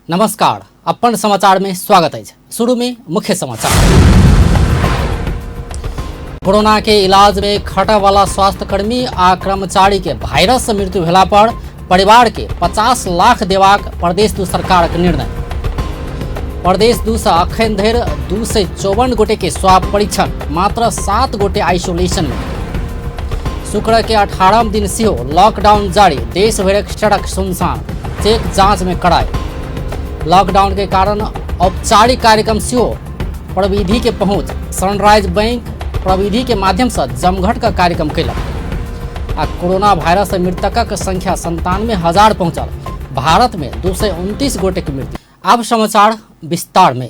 नमस्कार, अपन समाचार में स्वागत अछि। शुरू में मुख्य समाचार। कोरोना के इलाज में खटय वाला स्वास्थ्यकर्मी आ कर्मचारी के वायरस से मृत्यु भेला पर परिवार के 50 लाख देबाक प्रदेश दू सरकारक निर्णय। प्रदेश दू से अखन धरि 254 गोटे के स्वाब परीक्षण, मात्र 7 गोटे आइसोलेशन में। शुक्र के 18 दिन सेहो लॉकडाउन जारी, देश भरिक सड़क सुनसान, चेक जांच में कड़ाई। लॉकडाउन के कारण औपचारिक कार्यक्रम सेहो प्रविधि के पहुंच, सनराइज बैंक प्रविधि के माध्यम से जमघट का कार्यक्रम कयलक। आ कोरोना वायरस से मृतकक संख्या 97,000 पहुंचल, भारत में 229 गोटे के मृत्यु। अब समाचार विस्तार में।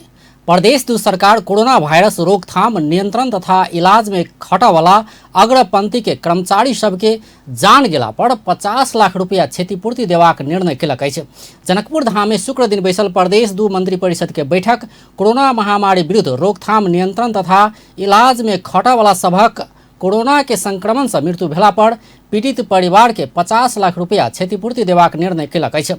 प्रदेश दू सरकार कोरोना वायरस रोकथाम, नियंत्रण तथा इलाज में खटऽवला अग्रपंक्ति के कर्मचारी सबके जान गेला पर 50 लाख रुपया क्षतिपूर्ति देबाक निर्णय केलक अछि। जनकपुर धाम में शुक्र दिन बैसल प्रदेश दू मंत्री परिषद के बैठक कोरोना महामारी विरुद्ध रोकथाम, नियंत्रण तथा इलाज में खटऽवला सभक कोरोना के संक्रमण से मृत्यु भेला पर पीड़ित परिवार के 50 लाख रुपया क्षतिपूर्ति देबाक निर्णय केलक अछि।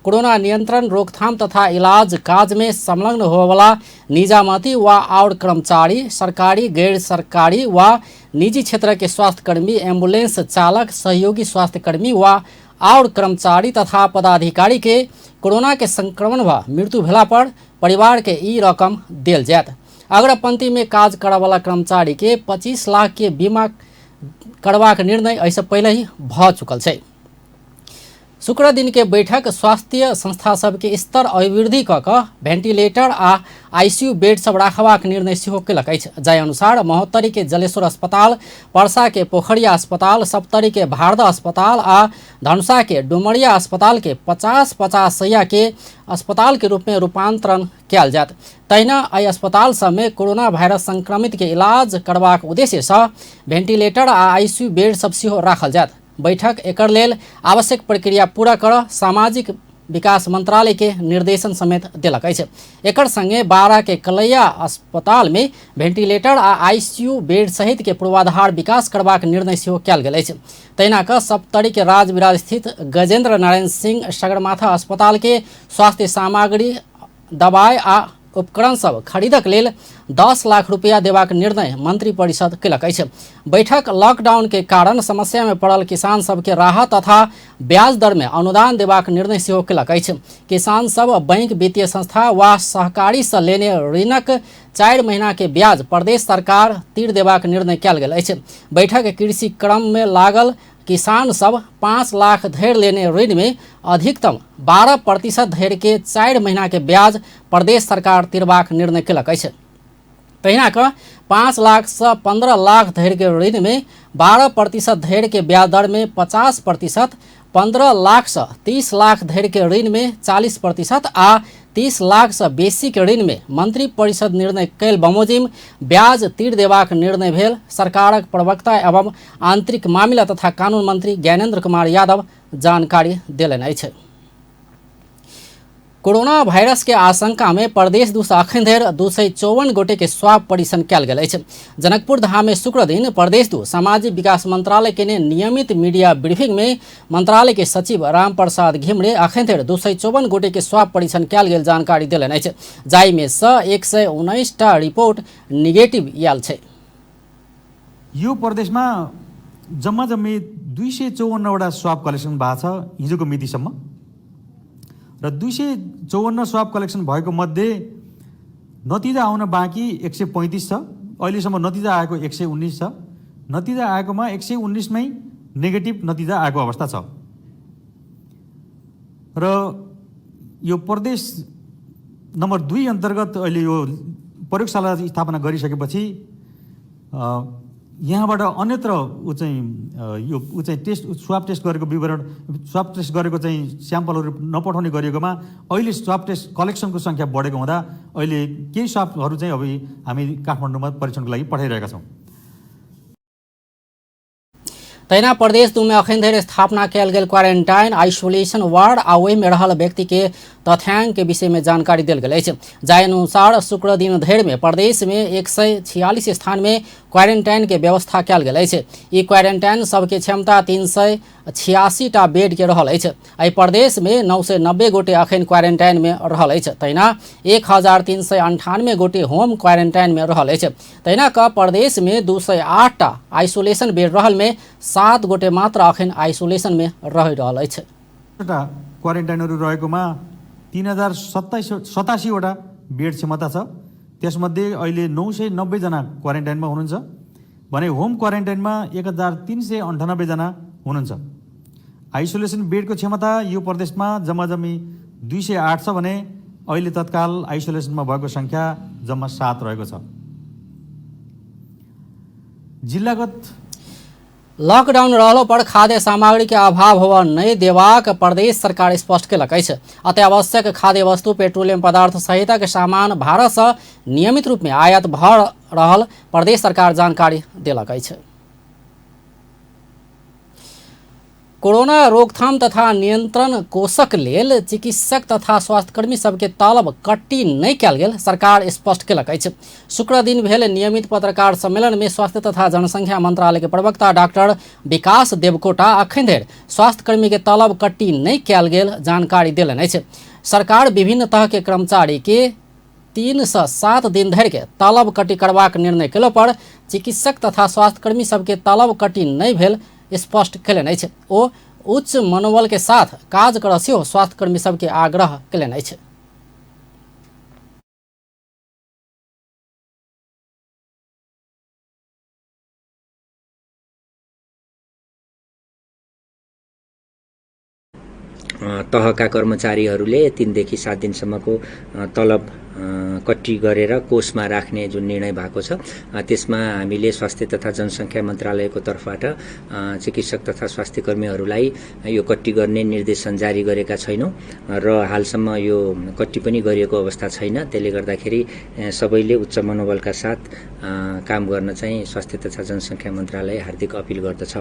कोरोना नियंत्रण, रोकथाम तथा इलाज काज में संलग्न होवला निजामती वा और कर्मचारी, सरकारी, गैर सरकारी वा निजी क्षेत्र के स्वास्थ्यकर्मी, एम्बुलेंस चालक, सहयोगी स्वास्थ्यकर्मी वा और कर्मचारी तथा पदाधिकारी के कोरोना के संक्रमण भ मृत्यु भेला पर परिवार के ई रकम देल जायत। अग्रपंक्ति में काज करऽवला कर्मचारी के 25 लाख के बीमा करबाक निर्णय एहिसँ पहिले ही भऽ चुकल छै। शुक्र दिन के बैठक स्वास्थ्य संस्था सबके स्तर अभिवृद्धि कऽ कऽ वेंटिलेटर आ आईसीयू बेड सब राखबाक निर्णय सेहो केलक अछि। जाहि अनुसार महोत्तरी के जलेश्वर अस्पताल, परसा के पोखरिया अस्पताल, सप्तरी के भारदा अस्पताल आ धनुषा के डुमरिया अस्पताल के 50-50 सैया के अस्पताल के रूप में रूपांतरण कयल जायत। तहिना एहि अस्पताल सबमे कोरोना वायरस संक्रमित के इलाज करबाक उद्देश्यसँ वेंटिलेटर आ आईसीयू बेड सब सेहो राखल जायत। बैठक एकर लेल आवश्यक प्रक्रिया पूरा कर सामाजिक विकास मंत्रालय के निर्देशन समेत देलक अछि। एकर संगे बारा के कलैया अस्पताल में वेंटिलेटर आ आईसीयू बेड सहित के पूर्वाधार विकास करबाक निर्णय सेहो कयल गेल अछि। तहिना क सप्तरी के राजविराज स्थित गजेंद्र नारायण सिंह सगरमाथा अस्पताल के स्वास्थ्य सामग्री, दवाई आ उपकरण सब खरीदक लेल 10 लाख रुपया देबाक निर्णय मंत्री परिषद केलक अछि। बैठक लॉकडाउन के कारण समस्या में पड़ल किसान सबके राहत तथा ब्याज दर में अनुदान देबाक निर्णय सेहो केलक अछि। किसान सब बैंक, वित्तीय संस्था वा सहकारी से लेने ऋणक 4 महीना के ब्याज प्रदेश सरकार तीर देबाक निर्णय कयल गेल अछि। बैठक कृषि क्रम में लागल किसान सब 5 लाख धरि लेने ऋण में अधिकतम 12% धरि के 4 महीना के ब्याज प्रदेश सरकार तिरबाक निर्णय केलक अछि। तहिना क 5 लाख से 15 लाख धरि के ऋण में 12% धरि के ब्याज दर में 50%, 15 लाख से 30 लाख धरि के ऋण में 40% आ 30 लाख से बेसी के ऋण में मंत्री परिषद निर्णय कैल बमोजिम ब्याज तीर देबाक निर्णय भेल सरकारक प्रवक्ता एवं आंतरिक मामिला तथा कानून मंत्री ज्ञानेन्द्र कुमार यादव जानकारी देलनि अछि। कोरोना वायरस के आशंका में प्रदेश दू अखन धरि 254 गोटे के स्वाब परीक्षण कयल गेल अछि। जनकपुर धाम में शुक्र दिन प्रदेश दू सामाजिक विकास मंत्रालय के नियमित मीडिया ब्रीफिंग में मंत्रालय के सचिव राम प्रसाद घिमरे अखन धरि 254 गोटे के स्वाब परीक्षण कयल गेल जानकारी देलनि अछि, जाहि में सँ 119 टा रिपोर्ट निगेटिव आयल छै। यो प्रदेशमा जम्मा जम्मी 254वटा स्वाब कलेक्सन भएको छ हिजोको मितिसम्म र 254 स्वाब कलेक्सन भएको मध्ये नतिजा आउन बाँकी 135 छ। अहिलेसम्म नतिजा आएको 119 छ। नतिजा आएकोमा 119मै नेगेटिभ नतिजा आएको अवस्था छ र यो प्रदेश नम्बर 2 अन्तर्गत अहिले यो प्रयोगशाला स्थापना गरिसकेपछि यहाँबाट अन्यत्र ऊ चाहिँ यो ऊ चाहिँ टेस्ट स्वाब टेस्ट गरेको विवरण, स्वाब टेस्ट गरेको चाहिँ स्याम्पलहरू नपठाउने गरिएकोमा अहिले स्वाब टेस्ट कलेक्सनको सङ्ख्या बढेको हुँदा अहिले केही स्वाबहरू चाहिँ अब हामी काठमाडौँमा परीक्षणको लागि पठाइरहेका छौँ। तहिना प्रदेश 2 में अखन धरि स्थापना कयल गेल क्वारेंटाइन, आइसोलेशन वार्ड आ ओहिमे रहल व्यक्ति के तथ्यांक के विषय में जानकारी देल गेल अछि। जाहि अनुसार शुक्र दिन धरि में प्रदेश में 146 स्थान में क्वारेंटाइन के व्यवस्था कयल गेल अछि। ई क्वारेंटाइन सबके क्षमता 386 टा बेड के रहल अछि। एहि प्रदेश में 990 गोटे अखन क्वारेंटाइन में रहल अछि। तहिना 1398 गोटे होम क्वारेंटाइन में रहल अछि। तहिना क प्रदेश में 208 टा आइसोलेशन बेड रहल में 7 गोटे मात्र अखन आइसोलेशन में रहि रहल अछि। क्वारेन्टाइनहरू रहेकोमा 3087 वटा बेड क्षमता छ। त्यसमध्ये अहिले 990 जना क्वारेन्टाइनमा हुनुहुन्छ भने होम क्वारेन्टाइनमा 1398 जना हुनुहुन्छ। आइसोलेसन बेडको क्षमता यो प्रदेशमा जम्मा जम्मी 208 छ भने अहिले तत्काल आइसोलेसनमा भएको सङ्ख्या जम्मा 7 रहेको छ। जिल्लागत लॉकडाउन रहलो पर खाद्य सामग्री के अभाव होबय नहि देबाक प्रदेश सरकार स्पष्ट केलक अछि। अत्यावश्यक खाद्य वस्तु, पेट्रोलियम पदार्थ सहितक सामान भारत से नियमित रूप में आयात भऽ रहल प्रदेश सरकार जानकारी देलक अछि। कोरोना रोकथाम तथा नियंत्रण कोषक लेल चिकित्सक तथा स्वास्थ्यकर्मी सबके तलब कट्टी नहि कयल गेल सरकार स्पष्ट केलक अछि। शुक्र दिन भेल नियमित पत्रकार सम्मेलन में स्वास्थ्य तथा जनसंख्या मंत्रालय के प्रवक्ता डॉक्टर विकास देवकोटा अखन धरि स्वास्थ्यकर्मी के तलब कट्टी नहि कयल गेल जानकारी देलनि अछि। सरकार विभिन्न तह के कर्मचारी के 3 से 7 दिन धरि के तलब कट्टी करबाक निर्णय केलो पर चिकित्सक तथा स्वास्थ्यकर्मी सबके तलब कट्टी नहि भेल स्पष्ट केलनि अछि। ओ उच्च मनोबल के साथ काज करऽ सेहो स्वास्थ्यकर्मी सबके आग्रह केलनि अछि। तहका कर्मचारीहरूले 3 देखि 7 दिनसम्मको तलब कट्टी गरेर कोषमा राख्ने जुन निर्णय भएको छ त्यसमा हामीले स्वास्थ्य तथा जनसङ्ख्या मन्त्रालयको तर्फबाट चिकित्सक तथा स्वास्थ्यकर्मीहरूलाई यो कट्टी गर्ने निर्देशन जारी गरेका छैनौँ र हालसम्म यो कट्टी पनि गरिएको अवस्था छैन। त्यसले गर्दाखेरि सबैले उच्च मनोबलका साथ काम गर्न चाहिँ स्वास्थ्य तथा जनसङ्ख्या मन्त्रालय हार्दिक अपिल गर्दछ।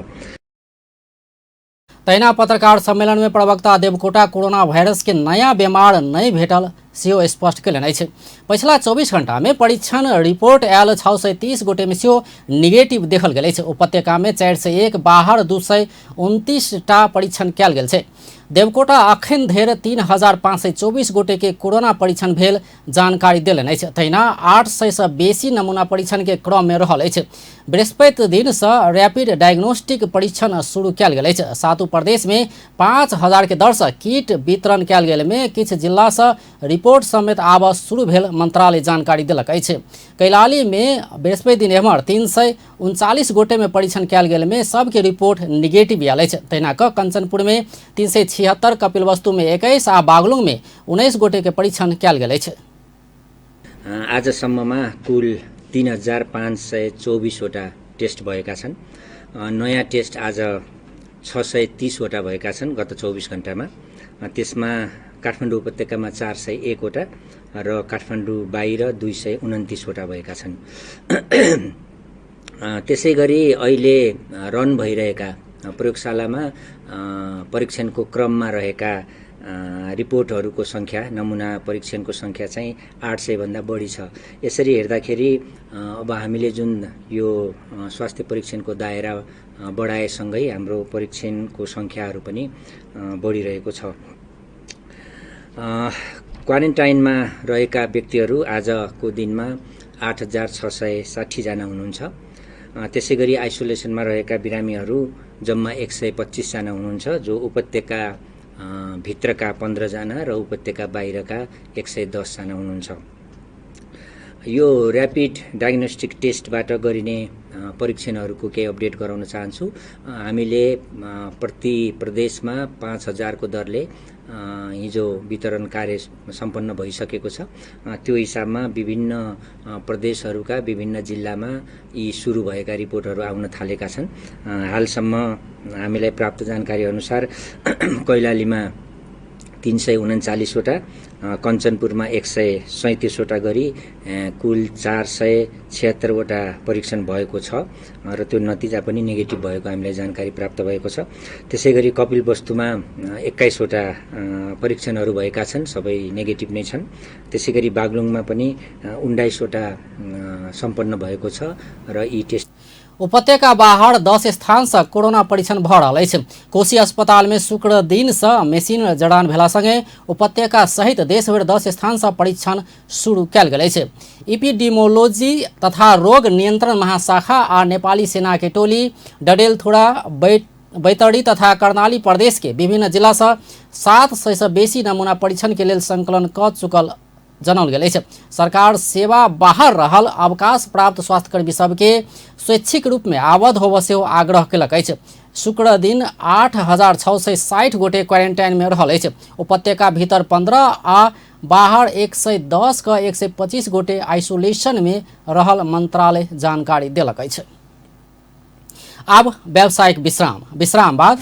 तहिना पत्रकार सम्मेलन में प्रवक्ता देवकोटा कोरोना वायरस के नया बीमार नहीं भेटल सेहो स्पष्ट केलनि अछि। पछिला 24 घंटा में परीक्षण रिपोर्ट आयल 630 गोटे में सेहो निगेटिव देखल गेल अछि। उपत्यका में 401 बाहर 229 टा परीक्षण कयल गेल छै। देवकोटा अखन धरि 3524 गोटे के कोरोना परीक्षण भेल जानकारी देलनि अछि। तहिना 800 से बेसी नमूना परीक्षण के क्रम में रहल अछि। बृहस्पति दिन से रैपिड डायग्नोस्टिक परीक्षण शुरू कयल गेल अछि। सातु प्रदेश में 5000 के दर से किट वितरण कयल गेल में किछु जिला से रिपोर्ट समेत आब शुरू भेल मंत्रालय जानकारी देलक अछि। कैलाली में बृहस्पति दिन एम्हर 339 गोटे में परीक्षण कयल गेल में सबके रिपोर्ट निगेटिव आयल अछि। तहिना क कंचनपुर में 376, कपिलवस्तु में 21 आ बागलुंग में 19 गोटे के परीक्षण कयल गेल अछि। आजसम्ममा कुल 3524 वटा टेस्ट भएका छन्। नयाँ टेस्ट आज 630 वटा भएका छन् गत 24 घण्टामा। त्यसमा काठमाडौँ उपत्यकामा 401 वटा र काठमाडौँ बाहिर 229 वटा भएका छन्। त्यसै गरी अहिले रन भइरहेका प्रयोगशालामा परीक्षणको क्रममा रहेका रिपोर्टहरूको सङ्ख्या, नमुना परीक्षणको सङ्ख्या चाहिँ 800 भन्दा बढी छ। यसरी हेर्दाखेरि अब हामीले जुन यो स्वास्थ्य परीक्षणको दायरा बढाएसँगै हाम्रो परीक्षणको सङ्ख्याहरू पनि बढिरहेको छ। क्वारेन्टाइनमा रहेका व्यक्तिहरू आजको दिनमा 8660 जना हुनुहुन्छ। त्यसै गरी आइसोलेसनमा रहेका बिरामीहरू जम्मा 125 जना हुनुहुन्छ, जो उपत्यका भित्रका 15 जना र उपत्यका बाहिरका 110 जना हुनुहुन्छ। यो ऱ्यापिड डायग्नोस्टिक टेस्टबाट गरिने परीक्षणहरूको केही अपडेट गराउन चाहन्छु। हामीले प्रति प्रदेशमा 5000को दरले हिजो वितरण कार्य सम्पन्न भइसकेको छ। त्यो हिसाबमा विभिन्न प्रदेशहरूका विभिन्न जिल्लामा यी सुरु भएका रिपोर्टहरू आउन थालेका छन्। हालसम्म हामीलाई प्राप्त जानकारी अनुसार कैलालीमा 339वटा, कञ्चनपुरमा 137वटा गरी कुल 476वटा परीक्षण भएको छ र त्यो नतिजा पनि नेगेटिभ भएको हामीलाई जानकारी प्राप्त भएको छ। त्यसै गरी कपिलवस्तुमा 21वटा परीक्षणहरू भएका छन्, सबै नेगेटिभ नै छन्। त्यसै गरी बागलुङमा पनि 19वटा सम्पन्न भएको छ र यी टेस्ट उपत्यका बाहर 10 स्थान से कोरोना परीक्षण भ रहल अछि। कोशी अस्पताल में शुक्र दिन से मशीन जड़ान भेला संगे उपत्यका सहित देशभरि 10 स्थान से परीक्षण शुरू कयल गेल अछि। इपिडेमोलॉजी तथा रोग नियंत्रण महाशाखा आ नेपाली सेना के टोली डडेलथुरा, बैतडी तथा कर्णाली प्रदेश के विभिन्न जिला से 700 से बेसी नमूना परीक्षण के लेल संकलन क चुकल जनाओल गेल अछि। सरकार सेवा बाहर रहल अवकाश प्राप्त स्वास्थ्यकर्मी सबके स्वैच्छिक रूप में आबद्ध होबय सेहो आग्रह केलक अछि। शुक्र दिन 8,660 गोटे क्वारेंटाइन में रहल अछि। उपत्यका भीतर 15 आ बाहर 110 क 125 गोटे आइसोलेशन में रहल मंत्रालय जानकारी देलक अछि। आब व्यावसायिक विश्राम, विश्राम बाद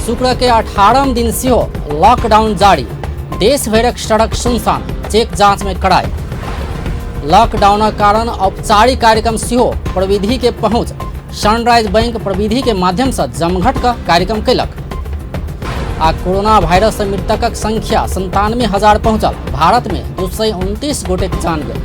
शुक्र के 18 दिन सेहो लॉकडाउन जारी, देश भरिक सड़क सुनसान, चेक जांच में कड़ाई। लॉकडाउनक कारण औपचारिक कार्यक्रम सेहो प्रविधि के पहुंच, सनराइज बैंक प्रविधि के माध्यम से जमघट का कार्यक्रम कयलक। आ कोरोना वायरस से मृतकक संख्या 97,000 पहुंचल, भारत में 229 गोटेक जान गेल।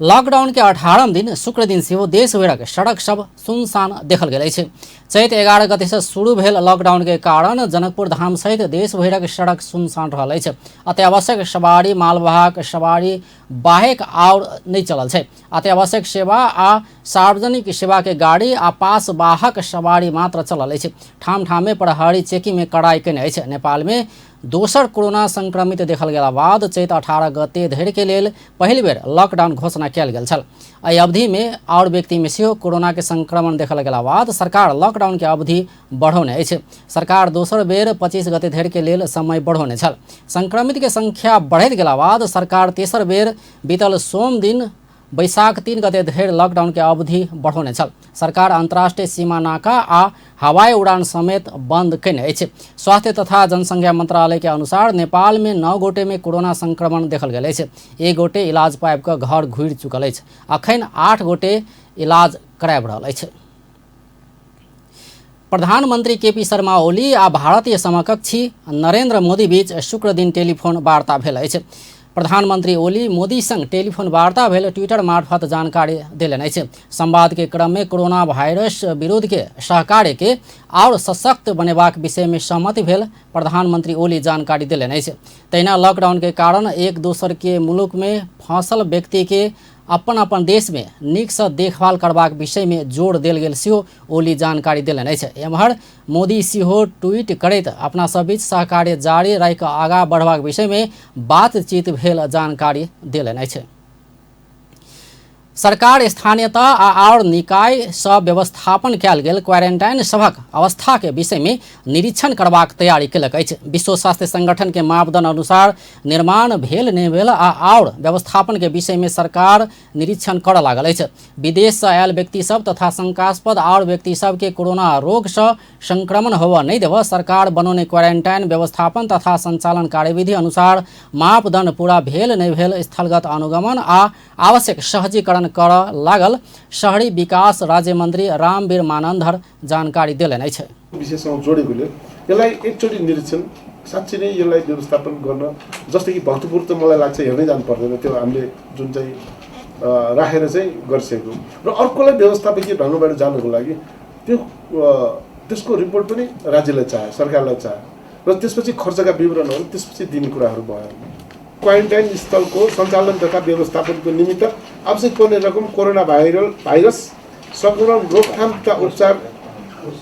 लॉकडाउन के 18 दिन शुक्र दिन सेहो देश भरिक सड़क सब सुनसान देखल गेल अछि। चैत 11 गते से शुरू भेल लॉकडाउन के कारण जनकपुर धाम सहित देश भरिक सड़क सुनसान रहल अछि। अत्यावश्यक सवारी, मालवाहक सवारी बाहेक और नहीं चलल छै। अत्यावश्यक सेवा आ सार्वजनिक सेवा के गाड़ी आ पास वाहक सवारी मात्र चलल अछि। ठाम ठामे प्रहरी चेकिंग में कड़ाई केने अछि। नेपाल में दोसर कोरोना संक्रमित देखल गेला बाद चैत 18 गते धरि के लेल पहिल बेर लॉकडाउन घोषणा कयल गेल छल। एहि अवधि में और व्यक्ति में सेहो कोरोना के संक्रमण देखल गेला बाद सरकार लॉकडाउन के अवधि बढ़ौने अछि। सरकार दोसर बेर 25 गते धरि के लेल समय बढ़ौने छल। संक्रमित के संख्या बढ़ैत गेला बाद सरकार तेसर बेर बीतल सोम दिन बैसाख 3 गते धरि लॉकडाउन के अवधि बढ़ौने छल। सरकार अंतर्राष्ट्रीय सीमा नाका आ हवाई उड़ान समेत बंद केने अछि। स्वास्थ्य तथा जनसंख्या मंत्रालय के अनुसार नेपाल में 9 गोटे में कोरोना संक्रमण देखल गेल अछि। 1 गोटे इलाज पाबि कऽ घर घुरि चुकल अछि। अखन 8 गोटे इलाज कराबि रहल अछि। प्रधानमंत्री केपी शर्मा ओली आ भारतीय समकक्षी नरेंद्र मोदी बीच शुक्र दिन टेलीफोन वार्ता भेल अछि। प्रधानमंत्री ओली मोदी संग टेलीफोन वार्ता भेल ट्विटर मार्फत जानकारी देलनि अछि। संवाद के क्रम में कोरोना वायरस विरुद्ध के सहकार्य के और सशक्त बनेबाक विषय में सहमति भेल प्रधानमंत्री ओली जानकारी देलनि अछि। तहिना लॉकडाउन के कारण एक दोसर के मुल्क में फंसल व्यक्ति के अपन अपन देश में नीक से देखभाल करबाक विषय में जोर देल गेल सेहो ओली जानकारी देलनि अछि। एम्हर मोदी सेहो ट्वीट करैत अपना सब बीच सहकार्य जारी राखि कऽ आगाँ बढ़बाक विषय में बातचीत भेल जानकारी देलनि अछि। सरकार स्थानीयता आ और निकाय सँ व्यवस्थापन कयल गेल क्वारेंटाइन सभक अवस्था के विषय में निरीक्षण करबाक तैयारी केलक अछि। विश्व स्वास्थ्य संगठन के मापदंड अनुसार निर्माण भेल नहि भेल आ और व्यवस्थापन के विषय में सरकार निरीक्षण करऽ लागल अछि। विदेश सँ आयल व्यक्ति सब तथा शंकास्पद और व्यक्ति सब के कोरोना रोग सँ संक्रमण होबय नहि देबऽ सरकार बनौने क्वारेंटाइन व्यवस्थापन तथा संचालन कार्यविधि अनुसार मापदंड पूरा भेल नहि भेल स्थलगत अनुगमन आ आवश्यक सहजीकरण करऽ लागल शहरी विकास राज्य मंत्री रामवीर मानन्धर जानकारी देलनि अछि। विषयसँग जोडेकोले यसलाई एकचोटि निरीक्षण साँच्चै नै यसलाई व्यवस्थापन गर्न, जस्तै कि भक्तपुर त मलाई लाग्छ हेर्नै जानु पर्दैन, त्यो हामीले जुन चाहिँ राखेर चाहिँ गरिसकेको र अर्कोलाई व्यवस्थापकीय ढङ्गबाट जानुको लागि त्यो त्यसको रिपोर्ट पनि राज्यलाई चाह्यो, सरकारलाई चाह्यो र त्यसपछि खर्चका विवरणहरू त्यसपछि दिने कुराहरू भयो। क्वारेन्टाइन स्थलको सञ्चालन तथा व्यवस्थापनको निमित्त आवश्यक पर्ने रकम कोरोना भाइरस सङ्क्रमण रोकथाम तथा उपचार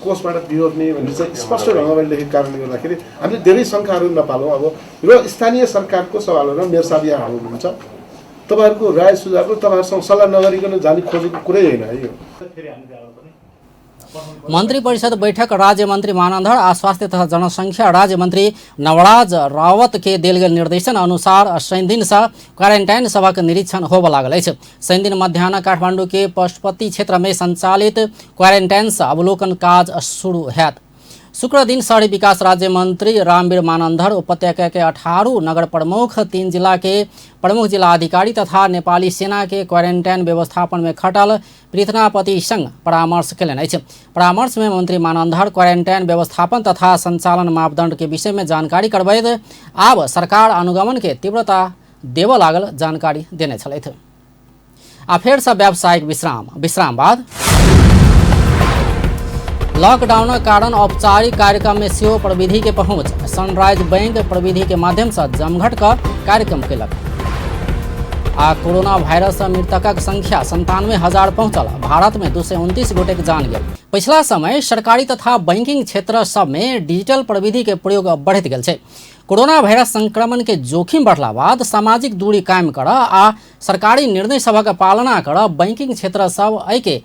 कोषबाट बिहोर्ने भन्ने चाहिँ स्पष्ट ढङ्गमा लेखेको कारणले गर्दाखेरि हामीले धेरै शङ्काहरू नपालौँ। अब र स्थानीय सरकारको सवालहरूमा मेयर साहब यहाँ हुनुहुन्छ, तपाईँहरूको राय सुझाव र तपाईँहरूसँग सल्लाह नगरिकन जाने खोजेको कुरै होइन है यो। मंत्री परिषद बैठक राज्य मंत्री मानन्धर आ स्वास्थ्य तथा जनसंख्या राज्य मंत्री नवराज रावत के देल गेल निर्देशन अनुसार शनि दिन से क्वारेंटाइन सभक निरीक्षण होबय लागल अछि। शनि दिन मध्याह्न काठमांडू के पशुपति क्षेत्र में संचालित क्वारेंटाइन से अवलोकन काज शुरू हैत। शुक्र दिन शहरी विकास राज्य मंत्री रामवीर मानन्धर उपत्यका के 18 नगर प्रमुख, 3 जिला के प्रमुख जिला अधिकारी तथा नेपाली सेना के क्वारेंटाइन व्यवस्थापन में खटल पृथनापति संग परामर्श केलनि अछि। परामर्श में मंत्री मानन्धर क्वारेंटाइन व्यवस्थापन तथा संचालन मापदंड के विषय में जानकारी करबैत आब सरकार अनुगमन के तीव्रता देबऽ लागल जानकारी देने छलथि। आ फेर से व्यावसायिक विश्राम विश्राम बाद लॉकडाउनक कारण औपचारिक कार्यक्रम में सेहो प्रविधि के पहुंच। सनराइज बैंक प्रविधि के माध्यम से जमघट क कार्यक्रम केलक। आ कोरोना वायरस सँ मृतकक संख्या 97,000 पहुंचल। भारत में 229 गोटेक जान गेल। पिछला समय सरकारी तथा बैंकिंग क्षेत्र सब में डिजिटल प्रविधि के प्रयोग बढ़ैत गेल छै। कोरोना वायरस संक्रमण के जोखिम बढ़ला बाद सामाजिक दूरी कायम कर आ सरकारी निर्णय सभक पालना कर बैंकिंग क्षेत्र सब एहिके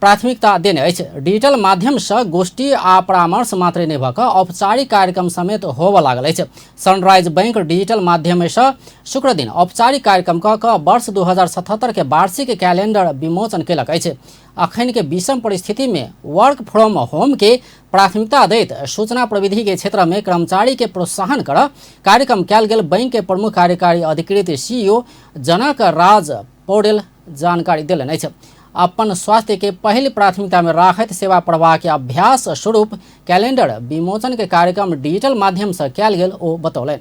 प्राथमिकता देने अछि। डिजिटल माध्यम सँ गोष्ठी आ परामर्श मात्रे नहि भऽ कऽ औपचारिक कार्यक्रम समेत होबऽ लागल अछि। सनराइज बैंक डिजिटल माध्यम सँ शुक्र दिन औपचारिक कार्यक्रम कऽ कऽ वर्ष 2077 के वार्षिक कैलेंडर विमोचन केलक अछि। अखन के विषम परिस्थिति में वर्क फ्रॉम होम के प्राथमिकता दैत सूचना प्रविधि के क्षेत्र में कर्मचारी के प्रोत्साहन कर कार्यक्रम कयल गेल बैंक के प्रमुख कार्यकारी अधिकृत सीईओ जनक राज पौडेल जानकारी देलनि अछि। अपन स्वास्थ्य के पहिल प्राथमिकता में राखैत सेवा प्रवाह के अभ्यास स्वरूप कैलेंडर विमोचन के कार्यक्रम डिजिटल माध्यम से कयल गेल ओ बतौलनि।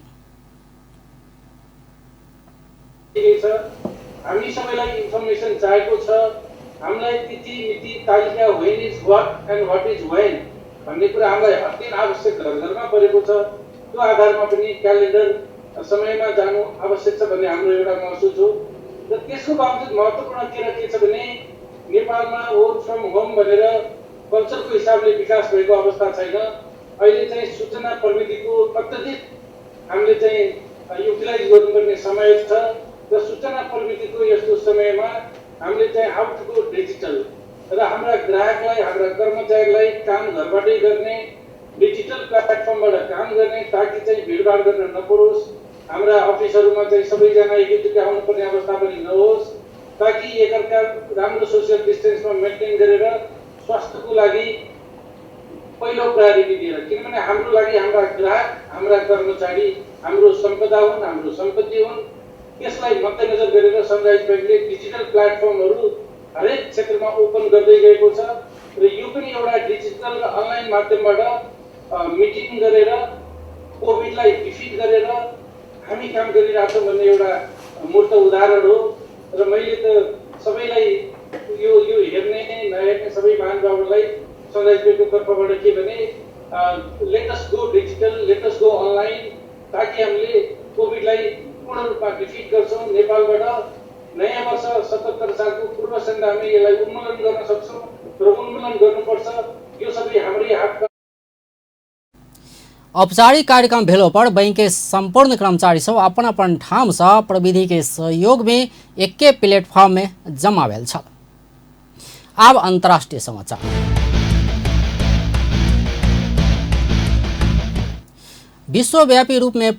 हामी सबैलाई इन्फर्मेसन चाहिएको छ। हामीलाई तिथि मिति तालिका when is what and what is when भन्ने कुरा हामीलाई अत्यन्त आवश्यक घर घरमा परेको छ। त्यो आधारमा पनि क्यालेन्डर समयमा जानु आवश्यक छ भन्ने हाम्रो एउटा महसुस हो। र त्यसको बावजुद महत्त्वपूर्ण के र के छ भने नेपालमा वर्क फ्रम होम भनेर कल्चरको हिसाबले विकास भएको अवस्था छैन। अहिले चाहिँ सूचना प्रविधिको अत्यधिक हामीले चाहिँ युटिलाइज गर्नुपर्ने समय छ र सूचना प्रविधिको यस्तो समयमा हामीले चाहिँ how to go digital र हाम्रा ग्राहकलाई, हाम्रा कर्मचारीलाई काम घरबाटै गर्ने, डिजिटल प्लेटफर्मबाट काम गर्ने, ताकि चाहिँ भिडभाड गर्न नपरोस्, हाम्रा अफिसहरूमा चाहिँ सबैजना एकैचोटि आउनुपर्ने अवस्था पनि नहोस्, ताकि एकअर्का राम्रो सोसियल डिस्टेन्समा मेन्टेन गरेर स्वास्थ्यको लागि पहिलो प्रायोरिटी दिएर, किनभने हाम्रो लागि हाम्रा ग्राहक, हाम्रा कर्मचारी हाम्रो सम्पदा हुन्, हाम्रो सम्पत्ति हुन्। त्यसलाई मध्यनजर गरेर सनराइज ब्याङ्कले डिजिटल प्लेटफर्महरू हरेक क्षेत्रमा ओपन गर्दै गएको छ र यो पनि एउटा डिजिटल र अनलाइन माध्यमबाट मिटिङ गरेर कोभिडलाई डिफिट गरेर हामी काम गरिरहेछौँ भन्ने एउटा मूर्त उदाहरण हो। र मैले त सबैलाई यो यो हेर्ने नहेर्ने सबै महानुभावहरूलाई सनराइज ब्याङ्कको तर्फबाट के भने let us go digital, let us go online, ताकि हामीले कोभिडलाई पूर्ण रूपमा डिफिट गर्छौँ। नेपालबाट नयाँ वर्ष 77 सालको पूर्व सन्ध्यामा यसलाई उन्मूलन गर्न सक्छौँ र उन्मूलन गर्नुपर्छ। यो सबै हाम्रै हातमा। औपचारिक कार्यक्रम भेलो पर बैंक के संपूर्ण कर्मचारी सब अपन अपन ठाम से प्रविधि के सहयोग में एके प्लेटफॉर्म में जमा भेल छल। आब अंतर्राष्ट्रीय समाचार। विश्वव्यापी रूप में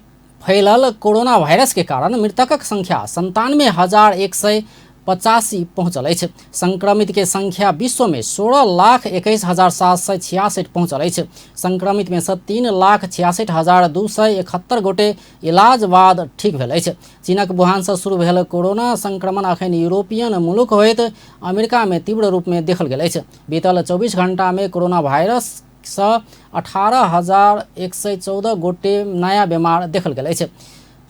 फैलल कोरोना वायरस के कारण मृतकक संख्या 97,185 पहुंचल अछि। संक्रमित के संख्या विश्व में 16,21,766 पहुंचल अछि। संक्रमित में से 3,66,271 गोटे इलाज बाद ठीक भेल अछि। चीनक वुहान से शुरू भेल कोरोना संक्रमण अखन यूरोपियन मुल्क होइत अमेरिका में तीव्र रूप में देखल गेल अछि। बीतल 24 घंटा में कोरोना वायरस सँ 18,114 गोटे नया बीमार देखल गेल अछि।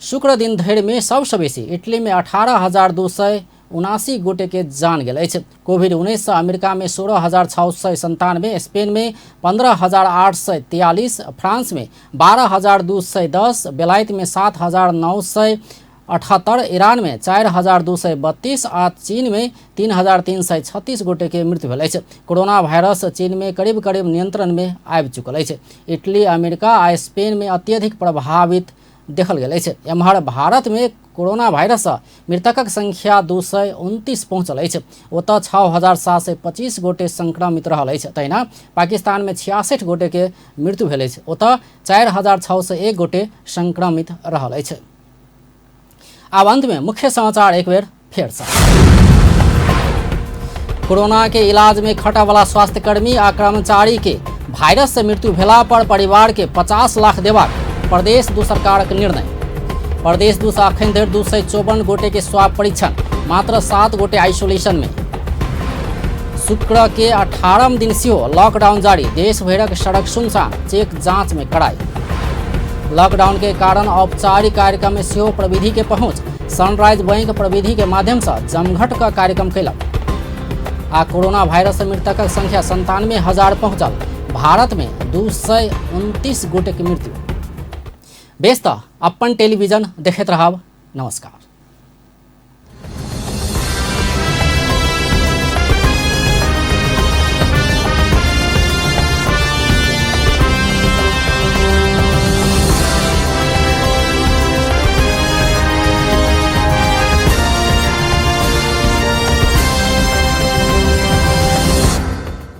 शुक्र दिन धरि में सबसँ बेसी इटली में 18,279 गोटे के जान गेल अछि। कोविड-19 सँ अमेरिका में 16,697, स्पेन में 15,843, फ्रांस में 12,210, बेलायत में 7,978, ईरान में 4,232 आ चीन में 3,336 गोटे के मृत्यु भेल अछि। कोरोना वायरस चीन में करीब करीब नियंत्रण में आबि चुकल अछि। इटली, अमेरिका आ स्पेन में अत्यधिक प्रभावित देखल गेल अछि। एम्हर भारत में कोरोना वायरस सँ मृतकक संख्या 229 पहुंचल अछि। ओतय 6,725 गोटे संक्रमित रहल अछि। तहिना पाकिस्तान में 66 गोटे के मृत्यु भेल अछि। ओतय 4,601 गोटे संक्रमित रहल अछि। आब अंत में मुख्य समाचार एक बेर फेर से। कोरोना के इलाज में खटा वाला स्वास्थ्यकर्मी आ कर्मचारी के वायरस से मृत्यु भेला पर परिवार के 50 लाख देबाक प्रदेश दू सरकारक निर्णय। प्रदेश दू सँ अखन धरि 254 गोटे के स्वाब परीक्षण, मात्र 7 गोटे आइसोलेशन में। शुक्र के 18 दिन सेहो लॉकडाउन जारी, देश भरिक सड़क सुनसान, चेक जांच में कड़ाई। लॉकडाउन के कारण औपचारिक कार्यक्रम में सेहो प्रविधि के पहुंच, सनराइज बैंक प्रविधि के माध्यम से जमघट का कार्यक्रम कयलक। आ कोरोना वायरस से मृतकक संख्या 97,000 पहुंचल, भारत में 229 गोटे के मृत्यु। बेस त अपन टेलीविजन देखैत रहब। नमस्कार।